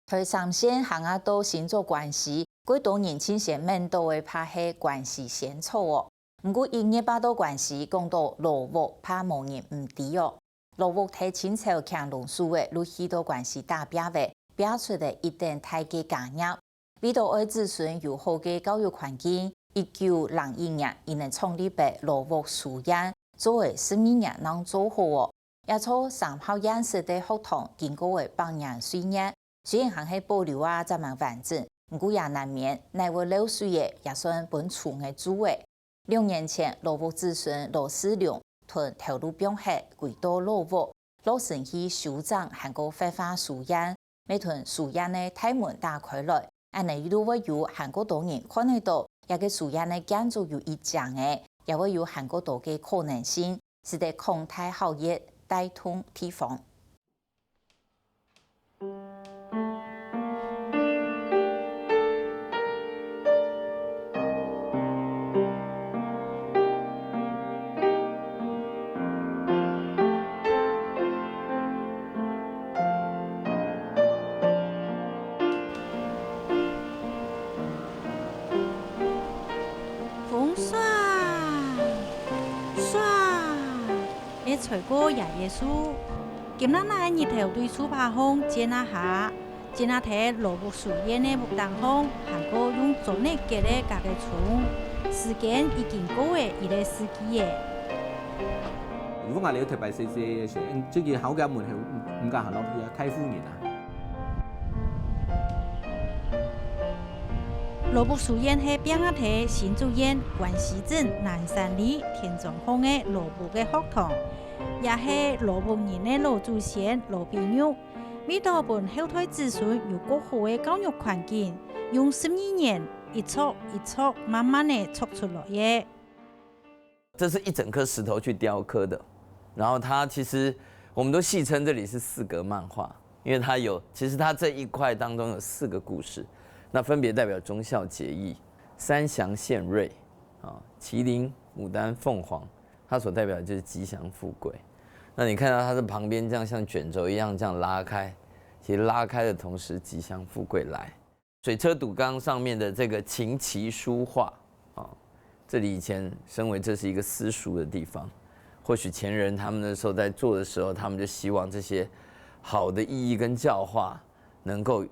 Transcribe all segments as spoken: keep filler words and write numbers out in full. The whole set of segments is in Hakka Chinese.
台三線行啊到新竹關西，過多人盡先愐著个怕係關西仙草哦。毋過一月八到關西，講著老屋，怕無人毋知哦。老屋在清朝乾隆時節，陸續到關西打拚仔，拚出了一等大个家業。為著愛子孫有好个教育環境，一九零一年，佢等創立了老屋書院，做了十二年正做好哦。這座三號院式个學堂，經過了百年歲月，雖然還係保留啊，正吂完整，毋過也難免泥會漏水仔，也算分蟲仔蛀仔。兩年前，老屋子孫羅世龍同頭路放忒，歸到老屋，落成去修整還過活化書院，乜同書院个大門打開來，恁呢又會有還過多人看得著這个書院个建築有一靚仔，也會有還過多个可能性，使得擴大效益，帶動地方。 風唰，唰，也吹過爺爺樹。今晡日日頭對樹椏項照啊下，照啊在老屋書院个屋頂項，還過用磚仔結个隔个窗。時間已經過了一個世紀了。如果𠊎留特別細細个時，嗯，這個好个門口，嗯，嗯，毋敢行落去啊，太負人啊。 老屋書院係拚啊在新竹縣關西鎮南山里田莊項个老屋个學堂，也係老屋人个老祖先羅碧玉，為著分後代子孫有較好个教育環境，用十二年一座一座慢慢仔造出來个。 這是一整顆石頭去雕刻的，然後它其實我們都戲稱這裡是四格漫畫，因為它有，其實它這一塊當中有四個故事，那分別代表忠孝節義、三祥獻瑞、啊麒麟、牡丹、鳳凰，它所代表的就是吉祥富貴。那你看到它的旁邊這樣像捲軸一樣這樣拉開，其實拉開的同時吉祥富貴來。 水車堵缸上面的這個琴棋書畫，啊，這裡以前身為這是一個私塾的地方，或許前人他們那時候在做的時候，他們就希望這些好的意義跟教化能夠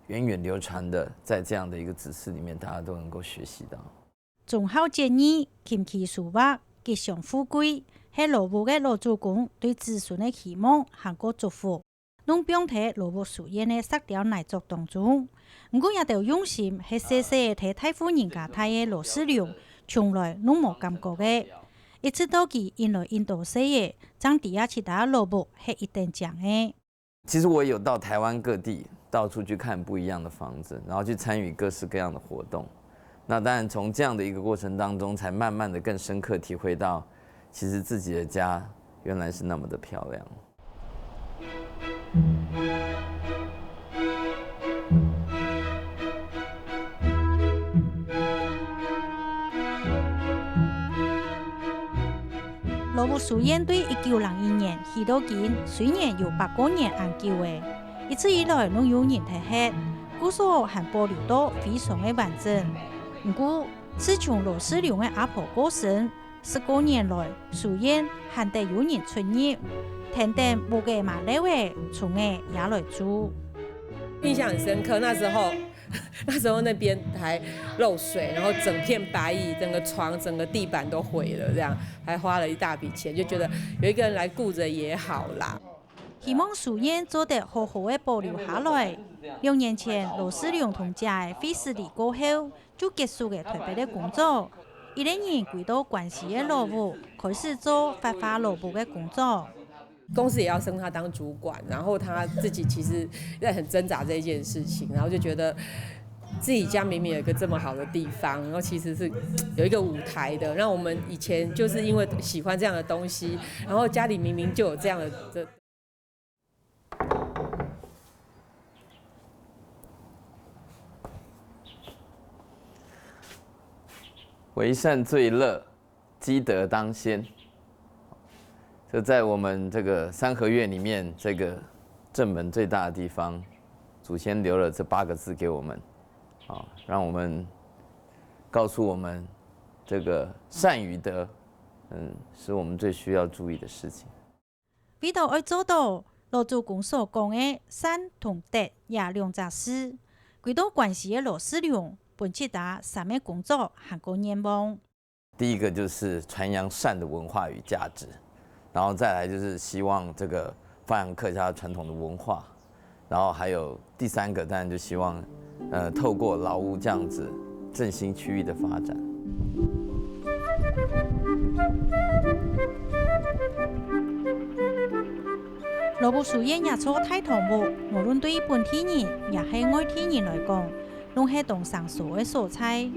源遠流傳的在這樣的一個子嗣裡面，大家都能夠學習到。 忠孝節義、琴棋書畫、吉祥富貴，係老屋个老祖公對子孫个希望還過祝福。攏放在老屋書院个石雕泥作當中。毋過這兜用心係細細仔在大戶人家大个羅世龍，從來攏無感覺个。一直到佢引來引到細仔，正知啊自家老屋係一等靚个。 其實我有到台灣各地到處去看不一樣的房子，然後去參與各式各樣的活動。那當然從這樣的一個過程當中，才慢慢的更深刻體會到，其實自己的家原來是那麼的漂亮。 羅屋書院對一九零一年起到今，雖然有百過年恁久了，一直以來攏有人跈歇，故所還保留到非常个完整。毋過，自從羅世龍个阿婆過身，十過年來，書院罕得有人出入，跈等屋仔嫲嫽仔、蟲仔也來住。印象很深刻，那時候那時候那邊還漏水，然後整片白蟻，整個床、整個地板都毀了，這樣還花了一大筆錢，就覺得有一個人來顧著也好啦。希望書院做得好好个保留下來。兩年前，羅世龍同姐仔惠斯利過後，就結束了台北个工作，一個人歸到關西个老屋，開始做活化老屋个工作。 公司也要升他當主管，然後他自己其實也很掙扎這一件事情，然後就覺得自己家明明有一個這麼好的地方，然後其實是有一個舞台的。那我們以前就是因為喜歡這樣的東西，然後家裡明明就有這樣的這。 為善最樂，積德當先。這在我們這個三合院裡面，這個正門最大的地方，祖先留了这八个字给我们，啊，让我们告诉我们这个善与德，嗯，是我们最需要注意的事情。為著愛做到老祖公所講个善同德這兩隻字，歸到關西个羅世龍，分自家三个工作還過願望。第一个就是传扬善的文化与价值，然后再来就是希望这个发扬客家传统的文化，然后还有第三个当然就希望，呃，透过老屋这样子振兴区域的发展。老屋书院這座大堂屋，無論對本地人也係外地人來講，攏係當生疏个所在。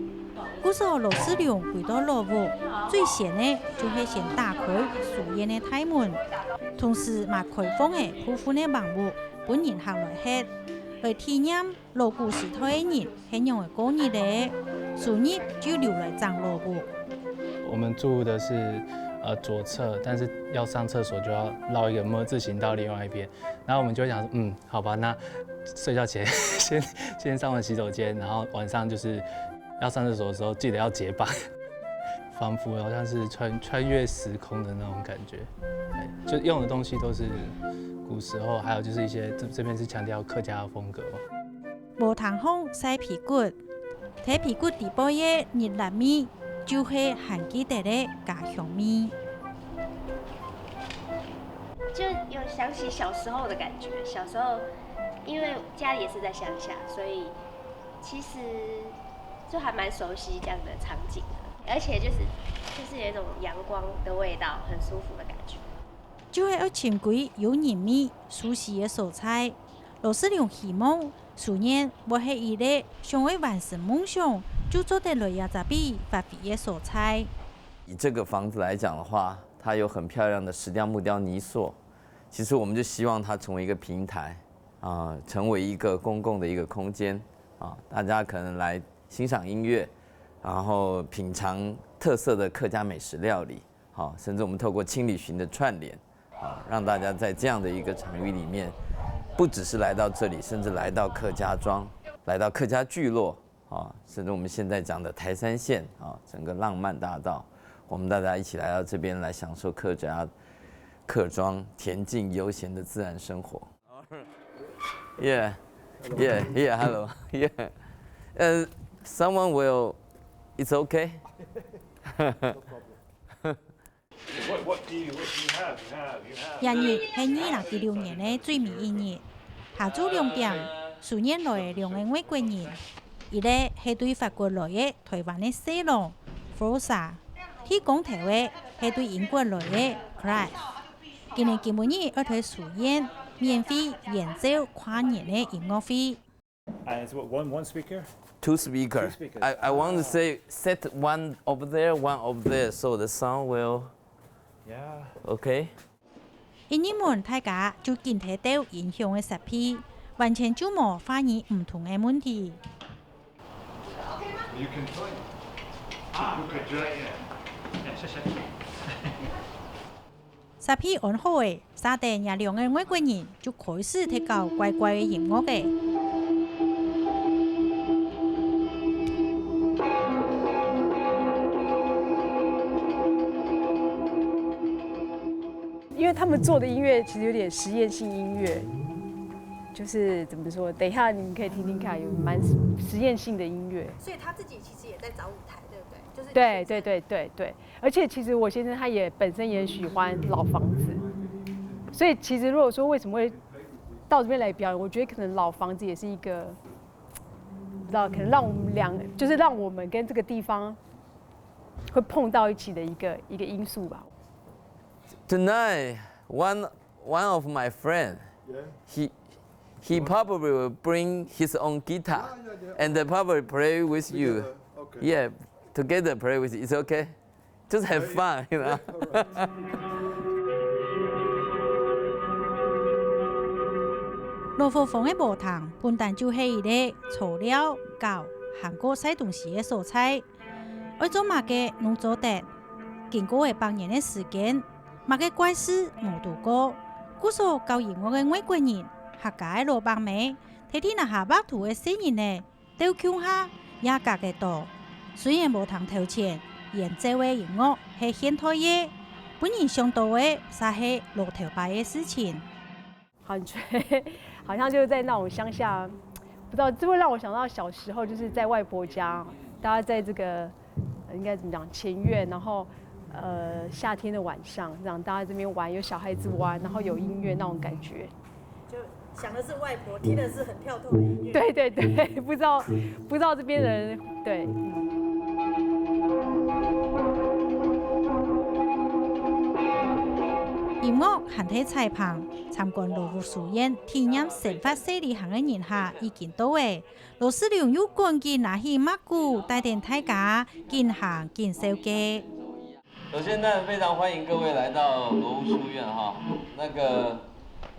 故所羅世龍歸到老屋，最先个就係先打開書院个大門，同時嘛開放个部分个橫屋分人客來歇，來體驗老古時代个人係仰仔過日个，收入就留來整老屋。我们住的是呃左侧，但是要上厕所就要绕一个么字形到另外一边，然后我们就会想说，嗯，好吧，那睡觉前先先上完洗手间，然后晚上就是要上厕所的时候记得要结伴，仿佛好像是穿穿越时空的那种感觉。对，就用的东西都是古时候，还有就是一些这这边是强调客家的风格嘛。無通風曬被骨，在被骨底背个熱辣味，就係還記得个家鄉味。就有想起小时候的感觉。小时候，因为家里也是在乡下，所以其实就还蛮熟悉这样的场景的，而且就是就是有一种阳光的味道，很舒服的感觉。就係愛尋歸有人味、舒適个所在。羅世龍希望書院會係一个想愛完成夢想就做得來這隻位發揮个所在。以这个房子来讲的话，它有很漂亮的石雕木雕泥塑。其实我们就希望它成为一个平台，啊，成为一个公共的一个空间，啊，大家可能来欣赏音乐，然后品尝特色的客家美食料理，好，甚至我们透过轻旅行的串联，啊，让大家在这样的一个场域里面，不只是来到这里，甚至来到客家庄，来到客家聚落，啊，甚至我们现在讲的台三线，啊，整个浪漫大道，我们大家一起来到这边来享受客家客庄恬静悠闲的自然生活。Yeah, yeah, yeah. Hello, yeah. Uh, someone will. It's okay. What, what do you, what do you have? You have, you have. 這日係二零一六年个最尾一日，下晝兩點，書院來个兩个外國人，一个係對法國來个台灣个細郎Frosa，去公投个係對英國來个Clive。今年今晡日愛在書院免費演奏跨年个音樂會。 And it's what, one, one speaker? Two speaker. Two speakers. I, I want to say set one over there, one over there, so the sound will. Yeah. Okay. 一入門，大家就緊聽到音響个設備，完全就無話語毋通个問題。 You can join. You could join in. 設備安好咧，續等這兩个外國人就開始在搞怪怪个音樂咧。因为他们做的音乐其实有点实验性音乐，就是怎么说？等一下你们可以听听看，有蛮实验性的音乐。所以他自己其实也在找舞台，对不对？就是对对对对对，而且其实我先生他也本身也喜欢老房子，所以其实如果说为什么会到这边来表演，我觉得可能老房子也是一个，不知道，可能让我们两，就是让我们跟这个地方会碰到一起的一个一个因素吧。 Tonight, one one of my friend, he he probably will bring his own guitar and then probably play with you. Yeah, together play with you. It's okay. Just have fun, you know. 老伙房个禾埕本旦就係一个坐尞、搞還過晒東西个所在。愛做麼个攏做得。經過了百年个時間，麼个怪事無堵過。故所搞音樂个外國人、客家个老伯姆，在這下畫圖个細人仔，鬥共下也夾得到。雖然無通投錢，演奏个音樂係現代个，分人想到个煞係老頭擺个事情。 感觉好像就是在那种乡下，不知道，就会让我想到小时候，就是在外婆家，大家在这个，呃，应该怎么讲，前院，然后，呃，夏天的晚上，这样大家这边玩，有小孩子玩，然后有音乐那种感觉。就想的是外婆，听的是很跳动的音乐。对对对，不知道不知道这边的人，对。音樂還係彩棚，參觀羅屋書院體驗生活細旅行个人客已經到位。羅世龍又趕緊拿起麥牯，帶等大家緊行緊紹介。首先，當然非常歡迎各位來到羅屋書院哈。那個，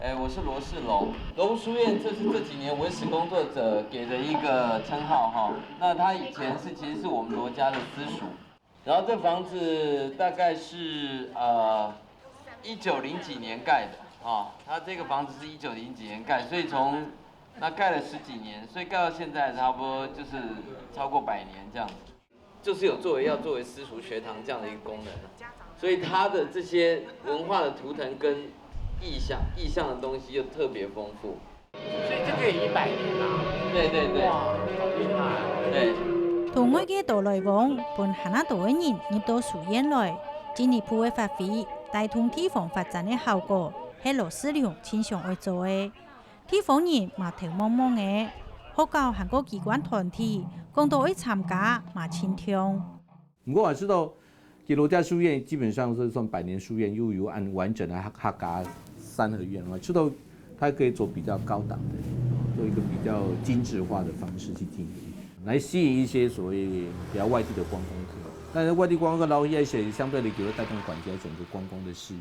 哎，我是羅世龍。羅屋書院，這是這幾年文史工作者給的一個稱號哈。那它以前是其實是我們羅家的私塾，然後這房子大概是呃一九零幾年蓋的啊，它這個房子是一九零幾年蓋，所以從那蓋了十幾年，所以蓋到現在差不多就是超過百年這樣子。 就是有作為要作為私塾學堂這樣的一個功能啊，所以它的這些文化的圖騰跟意象、意象的東西又特別豐富。所以這個也一百年啦。對對對，哇，好厲害！對。同外界多來往，分還較多个人入到書院來，進一步个發揮，帶動地方發展个效果，係羅世龍盡想愛做个。 地方人嘛頭摸摸个，學校還過機關團體講到愛參加嘛盡暢。不過我知道，其實羅家書院基本上是算百年書院，又有按完整的客客家三合院嘛，知道它可以走比較高檔的，做一個比較精緻化的方式去經營，來吸引一些所謂比較外地的觀光客。但是外地觀光客，然後也是相對的，也會帶動管街整個觀光的事業。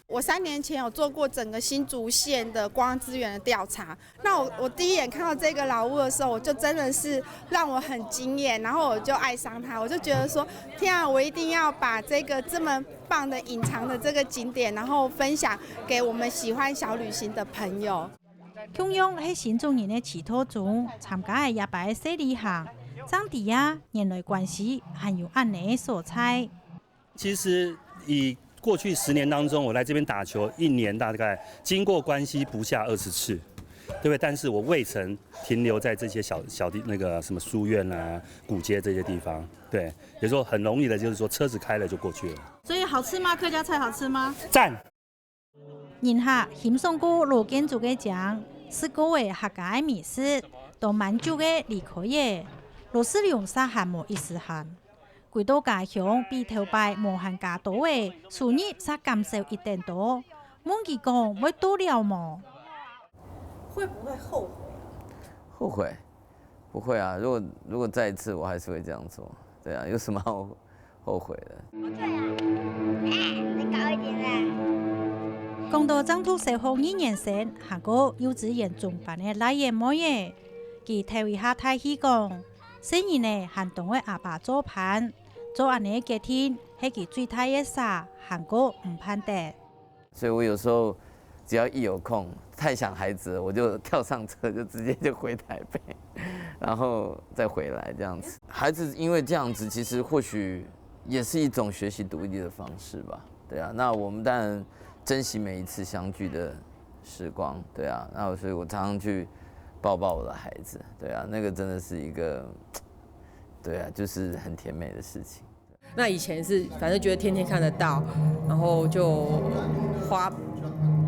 我三年前有做過整個新竹縣的觀光資源的調查，那我我第一眼看到這個老屋的時候，我就真的是讓我很驚豔，然後我就愛上它，我就覺得說，天啊，我一定要把這個這麼棒的隱藏的這個景點，然後分享給我們喜歡小旅行的朋友。共樣係新竹人个徐道宗，參加个這擺个細旅行，正知啊，原來關西還有恁呢个所在。 其實以過去十年當中，我來這邊打球，一年大概經過關西不下二十次，對不對？但是我未曾停留在這些小小地那個什麼書院啊、古街這些地方，對，也說很容易的，就是說車子開了就過去了。所以好吃嗎？客家菜好吃嗎？讚！ 人客欣賞過老建築个靚，食過个客家个美食，都滿足个離開了。羅世龍煞還無一時閒，歸到家鄉比頭擺無閒加多个，收入煞減少一點多。問佢講會到了無？會不會後悔啊？後悔？不會啊，如果如果再一次，我還是會這樣做。對啊，有什麼好後悔的？講到正讀小學二年生，還過幼稚園中班个倈仔妹仔，佢透一下大氣講，細人仔還當愛阿爸做伴，做恁呢个決定係佢最大个儕，還過毋盼得。 所以我有時候只要一有空，太想孩子了，我就跳上車，就直接就回台北，然後再回來這樣子。孩子因為這樣子，其實或許也是一種學習獨立的方式吧。對啊，那我們當然珍惜每一次相聚的時光。對啊，那所以我常常去抱抱我的孩子。對啊，那個真的是一個，對啊，就是很甜美的事情。 那以前是反正覺得天天看得到，然後就花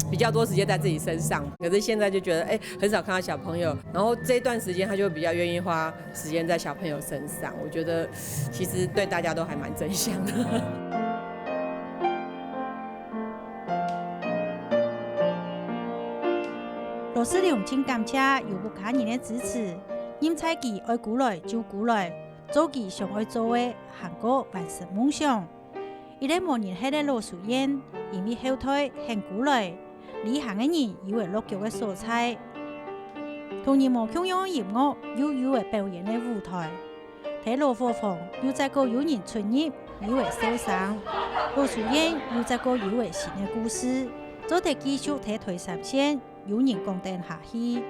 比較多時間在自己身上。可是現在就覺得，哎，很少看到小朋友，然後這一段時間他就比較願意花時間在小朋友身上。我覺得其實對大家都還蠻正向的。羅世龍盡感謝有屋下人个支持，任在佢愛歸來就歸來，做佢想愛做个，還過完成夢想。一個無人客个老書院，因為後代喊歸來，旅行个人有个落腳个所在。同人無共樣个音樂，又有个表演个舞台。在老伙房又再過有人出入，有个笑聲。老書院又再過有个新个故事，做得繼續在台三線有人講等下去。